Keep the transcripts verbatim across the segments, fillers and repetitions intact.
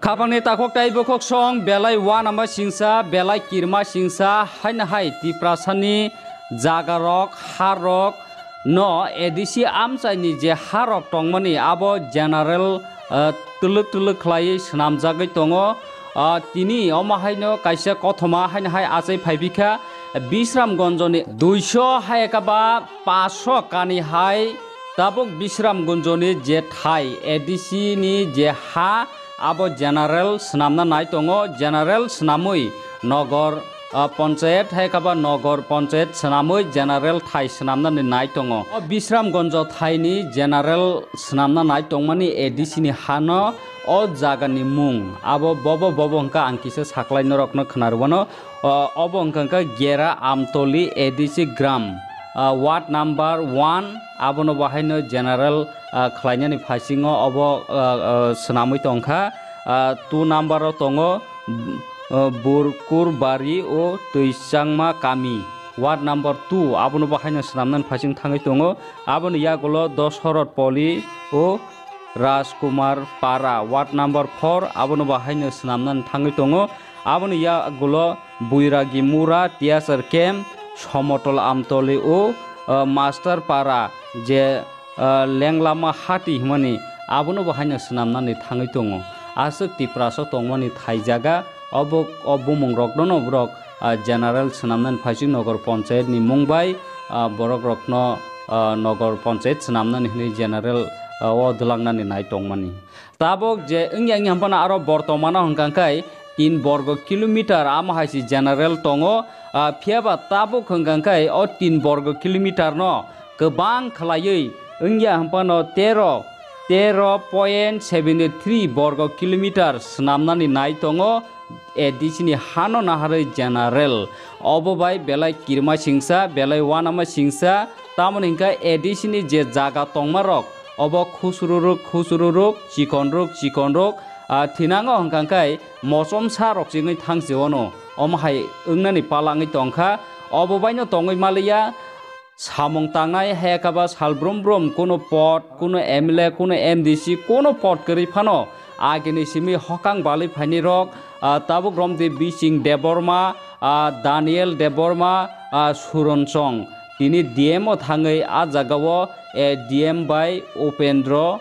Khapangni takhuk tei bukhuk song belai uanama singsa, belai kirma singsa, haino hai Tiprasani jagarok, harok no A D C amchaini je harok tongmani abo general, ah, twlwk twlwk khlaiwi swnamjagwi tongo. Ah, tini omo haino kaisa kothoma haino hai achai phaibikha Bisramgonjoni duiso hai ekaba paso kani hai tabuk Bisramgonjoni je thai A D C ni je ha abo general swnamna nai tongo, general swnamwi nogor, ah, ponchayat hai kaba nogor ponchayat swnamwi general thai swnamnani nai tongo. O Bisramgonjo thaini general swnamna nai tongmani A D C ni hano o jagani mung abo bobo bobo hwnkha ang kisa saklai norokno khwnarwano. O, obo hwnkha khe Gera Amtoli A D C gram, ah, ward number one, abono bahaino general, ah, khlainani phasingo obo, ah, ah, swnamwi tongkha. Ah, two number o tongo, ah, Burkurbari o Twichangma kami, ward number two, abono bahaino swnamnani phasing thangwi tongo. Aboni yagulo Doshorot Poli o Rajkumar Para, ward number four, abono bahaino swnamnani thangwi tongo. Aboni yagulo Buiragi Mura, T S R Camp, Somotol Amtoli o, ah, Master Para, je, ah, Lenglama Hati hwnmani, abono bo haino swnamnani thangwi tongo. Aswk Tiprasa tongmani thai jaga, obo, o bumung rokno no borok, ah, general swnamnani phaising nogor ponchayat ni mung bai, ah, borok rokno, ah, nogor ponchayat swnamnani hwnwi general, ah, o dwlangnani nai tongmani. Tabuk je wngya wngya hwnphano aro bortomano hwnkha khe tin borgo kilometer amo hai se general tongo, ah, phiya ba tabuk hwnkha khe o tin borgo kilometer no kwbang khlaiwi wngya hwnphano tero, tero point seventy three borgo kilometer swnamnani nai tongo A D C ni hano naharwi general. Obo bai belai kirma singsa, belai uanama singsa, tamoni hwnkhe A D C ni je jaga tongmarok, obo khusruruk, khusruruk, chikonruk, chikonruk, ah, thinango hwnkha khe mochomsa rok chingwi thangsi ono, omo hai wngnani palangwi tongkha, obo baino tongwi maliya. Samung tangnai hai khe ba sal brum brum kuno pod, kuno M L A, kuno M D C, kuno pod kwrwi phano agini simi hokang balwi phaini rok, ah, tabuk romdi Bising Debbarma, ah, Daniel Debbarma, ah, Suron Chong. Tini D M o thangwi ah jagao, eh, D M bai Upendra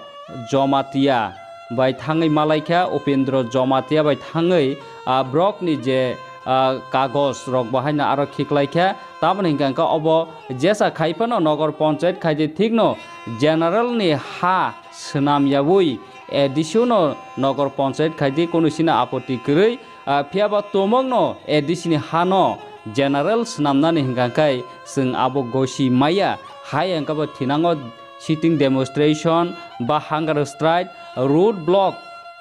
Jomatia bai thangwi malaikha, Upendra Jomatia bai thangwi, ah, borokni je, ah, kagoj rok bo haino aro khiklaikha. Tamoni hwnkha khe obo jesa khai phano nogor ponchayat khaidi thikno general ni ha swnam yaui A D C no nogor ponchayat khaidi kunu sina apoti kwrwi, ah, phiya ba tumungno A D C ni hano general swnamnani hwnkha khe chwng abo gosi maya, hai hwnkha bo thinango sitting demonstration ba hunger strike, road block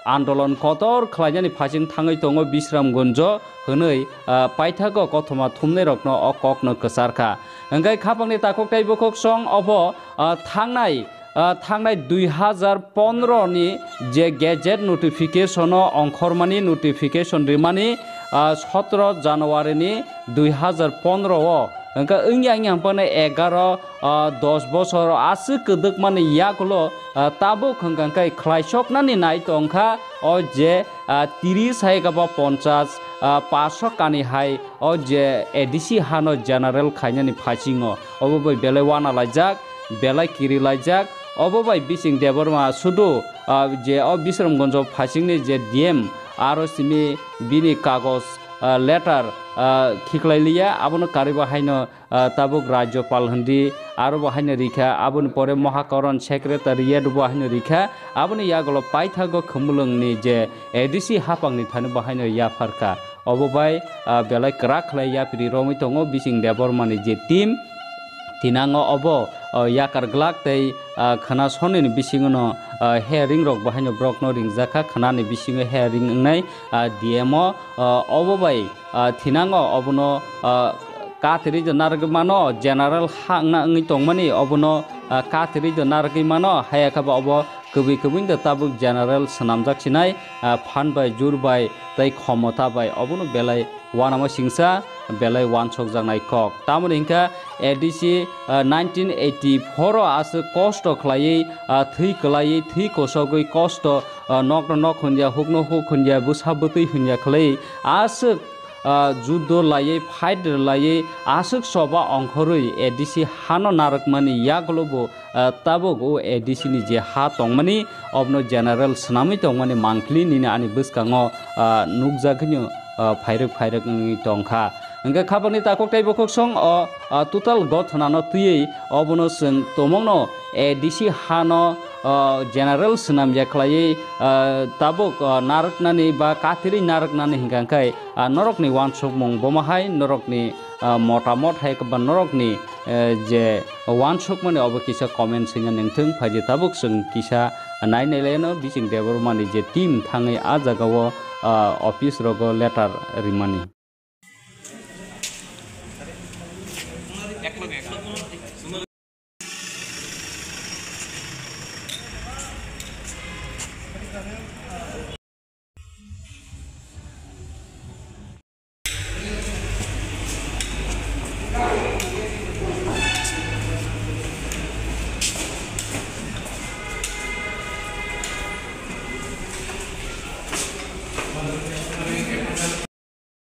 andolon kotor khlainani phasing thangwi tongo Bisramgunjo hwnwi, ah, paithago kothoma thumnairokno o kokno kwcharkha. Hwnkhe khapangni takhuk tei bukhuk song obo, ah, thangnai, ah, thangnai dui hazar pondro ni je gazette notification o ongkhormani notification rimani, ah, sotro January ni dui hazar pondro o, hwnkhe wngya wngya hwnphano egaro, ah, dos bosor aswk kwdwkmani yakulo, ah, tabuk hwnkha khe khlaisoknani nai tongkha o je, ah, tiris hai khe ba ponchas, ah, paso kani hai o je A D C hano general khainani phasingo obo bai belai uana laijak, belai kiri laijak, obo bai Bising Debbarma sudu, ah, je o Bisramgunjo phasingni je D M aro simi bini kagoj, ah, letter, ah, khiklai liya, abono karwi bo haino, ah, tabuk Rajyapal hindi, aro bo haino rikha, aboni pore Mohakaran Secretariat bo haino rikha, aboni yagulo paithago Khumulwngni je A D C hapangni thani bo haino yapharkha. Obo bai, ah, belai kwrak khlai yapri romwi tongo Bising Debbarmani je team. Thinango obo, ah, yakar glak tei, ah, khwna sonini bisingono, ah, hearing rok bo haino borokno ringjakha, khwnani bisingo hearing wngnai, ah, D M o, ah, obo bai, ah, thinango obono, ah, katirwi do narwgwi mano, general ha wngna wngwi tongmani obono, ah, katirwi do narwgwi mano, haya khe bo obo Kwbwi kwbwi da tabuk general swnamjak sinai, ah, phan bai, jur bai tei khomota bai obono belai uanama singsa, belai uansukjaknai kok. Tamoni hwnkha A D C, ah, nineteen eighty-four o aswk kosto khlaiwi, ah, thwi kwlaiwi, thwi kosogwi kosto, ah, nokno nok hwnja, hukno huk hwnja, bwsa bwtwi hwnja khlaiwi aswk, ah, judo laiwi, fight laiwi aswk choba ongkhorwi A D C hano narwkmani yagulo bo, ah, tabuk o A D C ni je ha tongmani, obono general swnamwi tongmani mangpili nini ani bwskango, ah, nukjagwino, ah, phairwk phairwk wngwi tongkha. Hwnkhe khapangni takhuk tei bukhuk song o, ah, total gothanano twiwi obono chwng tomongno A D C hano, ah, general swnamya khlaiwi, ah, tabuk, ah, narwknani ba kathirwi narwknani hwnkha khe, ah, norokni uansukmung bomo hai norokni, ah, motamot hai ba norokni, eh, je uansukmani obo kisa comment swina nengthung, phaidi tabuk chwng kisa nai nailaino Bising Debbarmani je team thangwi ah jagao, ah, office rogo letter rimani.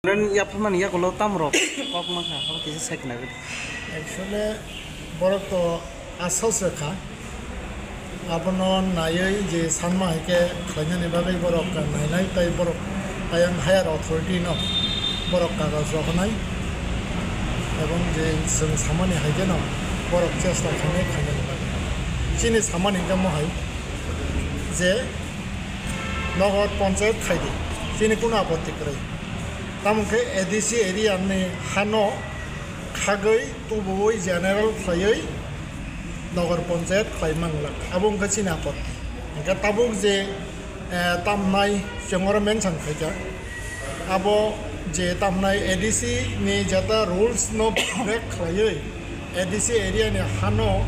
Nang yapharmani yagulo tamrok kok mankha, abo kisa sai khna rwdi. Actually, borok to asal se kha. Abono naiwi je sanma hai khe khlainani bagwi borok nainai, tei borok ayang higher authority no borok kagoj rohornai. Ebong je chwng samani hai kheno borok chesta khainai khainani bagwi. Chini samani hwnkhe mo hai je Nogor Panchayat khaidi, chini kunu apotti kwrwi. Tamo khe A D C area ni hano khagwi tubuwi general khlaiwi Nogor Panchayat khlai manglak. Abo wngkha chini apotti. Hwnkhe tabuk je, eh, tamnai chwng oro mention khaikha, abo je tamnai A D C ni jeta rules no break khlaiwi A D C area ni hano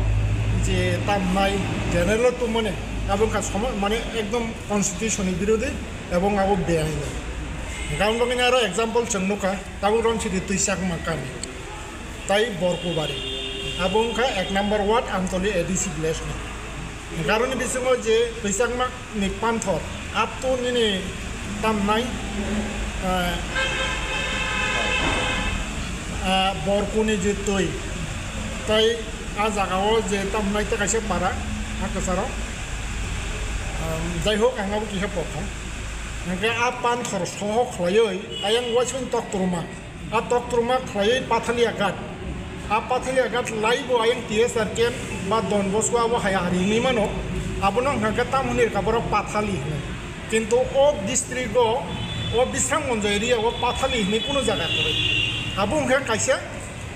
je tamnai general tongmani, abo wngkha somo-, mane ekdom constitution ni birodhi ebong abo beaini. Hwnkhe aboni bagwi aro example chwng nukha, tabuk Ramsidi Twichakma kami, tai Borkubari, abo wngkha ek number ward Amtoli A D C village ni. Hwnkhe aroni bisingo je Twichakma ni panthor, up to nini tamnai, ah, ah, Borkuni je twi, tai a jagao je tamnai tei kaisa para, a kwcharo, um, jai hok, ang abo kisa pokha. Hwnkhe a panthor soho khlaiwi ayang uaisukni toktorma. A toktorma khlaiwi Pathalia Ghat. A Pathalia Ghat lai bo ayang T S R camp ba Don Bosco abo hai ari hinwi mano. Abono hwnkha khe tamo hwnwi rwkha borok Pathali hinwi. Kintu o district o, o Bisramganj area o Pathali hinwi kunu jaga kwrwi. Abo hwnkha kaisa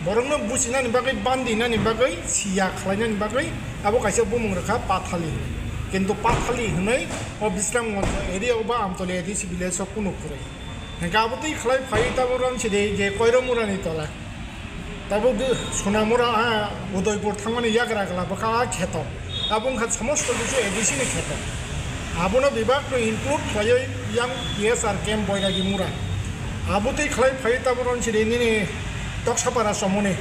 borokno buchinani bagwi, bandinani bagwi, siya khlainani bagwi abo kaisa bumung rwkha Pathali hinwi. Kintu Pathali hinwi o Bisramganj area o ba Amtoli A D C village o kunu kwrwi. Hwnkhe abo twi khlai phaiwi tabuk Ramsidi je Koiramura ni tola. Tabuk de Sonamura, ah, Udaipur thangmani yagra gla bwkha ah kheto. Abo wngkha somosto kichu A D C ni kheto. Abono bebak no include khlaiwi yang T S R camp Boiragi mura. Abo twi khlai phaiwi tabuk Ramsidi nini Toksapara chomoni.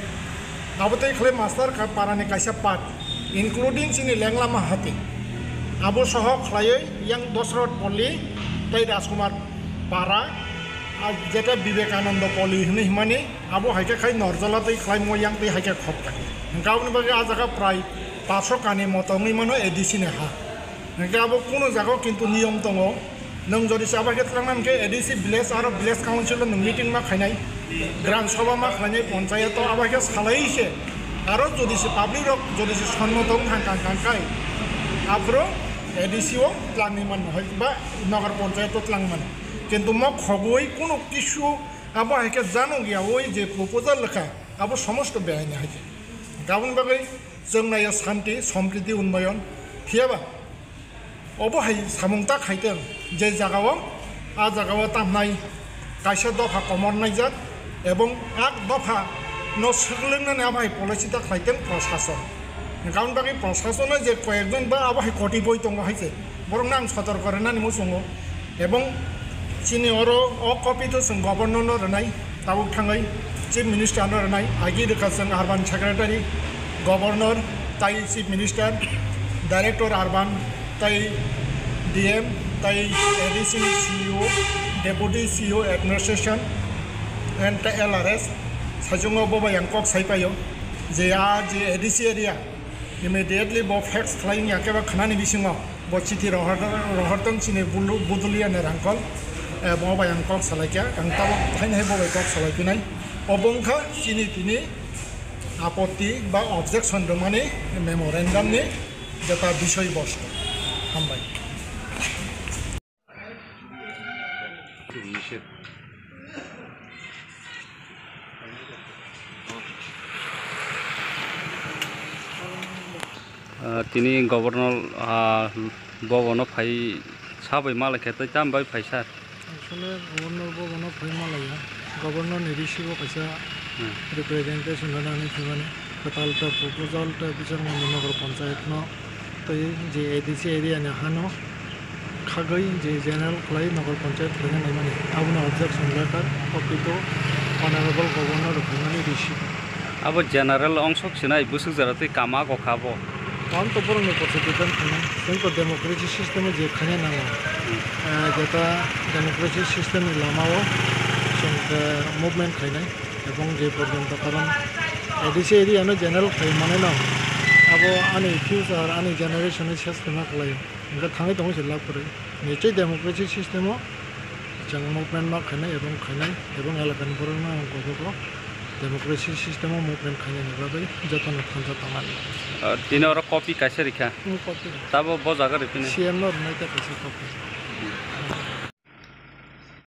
Abo twi khlai Master ka-, para ni kaisa part, including chini Lenglama hati. Abo soho khlaiwi yang Dosrot Poli tei Rajkumar para, ah, jeta Vivekananda Poli hinwi himani, abo hai khe khai Norjala tei khlaimo yang tei hai khe khop kani. Hwnkhe aboni bagwi ah jaga prai paso kani moto wngwi mano A D C ni ha. Hwnkhe abo kuno jaga o kintu niyom tongo. Nwng jodi se abo hai khe twlangna hwnkhe A D C village aro village council o nwng meeting ma khainai, Gram Sabha ma khlainai, ponchayat o abo hai khe salai se. Aro jodi se public rok jodi se sonmoto wng thang kang kang khai, aphuru A D C o twlangwi mano hai ba Nagar Ponchayat o twlang mano. Kintu mo khogwi kuno kisu abo hai khe janok yaui je proposal lekha, abo somosto beaini hai khe. Aboni bagwi chwng naiyo shanti, sompriti, unnoyon. Phiya ba? Obo hai samung ta khaiteng, je jagao, a jagao tamnai kaisa dopha komor naijak, ebong a dopha no swklengnani abo hai policy ta khlaiteng prosason. Aboni bagwi prosason no je koyekjon ba abo hai kotipoi tongo hai se. Borokno ang sotorko rwnani muchungo, ebong chini oro o copy to chwng governor no rwnai, tabuk thangwi chief minister no rwnai, agi rwkha chwng urban secretary, governor, tai chief minister, director urban, tai D M, tai A D C, C E O, deputy C E O administration, and tai L R S, saichungo bo bai ang kok sai paio je a je A D C area immediately bo fax khlai wngya khe ba khwnani bisingo bo chithi rohor-, rohortong chini bulu-, Buduliani Rangkol, eh, bo bai ang kok salai kha, ang tabuk thaini hai bo bai kok salai phinai. Obo wngkha chini tini apotti ba objection rwmani memorandum ni jeta bisoy bosto. Hambai. Ah, tini governor, ah, bobono phai sabai malai khe tei tam bai phai sir? Actually, governor bobono phai malaiya. Governor ni receive o kaisa Hmm. representation rwnani thwimani. Kwtal ta proposal ta bichar mani Nagar Panchayat no tei je A D C area ni hano khagwi je general khlai Nagar Panchayat khlaina naimani, abono objection letter copy to Honorable Governor rwphani receive. Abo general ongsok sinai bwswk jora twi kama go kha bo. Ang to borokni porsa depend khainai, chwng to democracy system o je khaina nango. Hmm. Eh, jeta democracy system ni lama o chwng khe movement khainai, ebong je porjonto karon A D C area no general khai mane no, abo ani future, ani generation ni ses khe ma khlai o. Hingke thangwi tongo se lab kwrwi. Nichoi democracy system o chwng movement ma khainai ebong khainai ebong elakani borokno ang kok kok democracy system o movement khainani bagwi jotono thansa tongmani. Ah, tini oro copy kaisa rikha. Hmm, copy. Tabo bo jaga riphinai. C M no rwnai tei kaisa copy.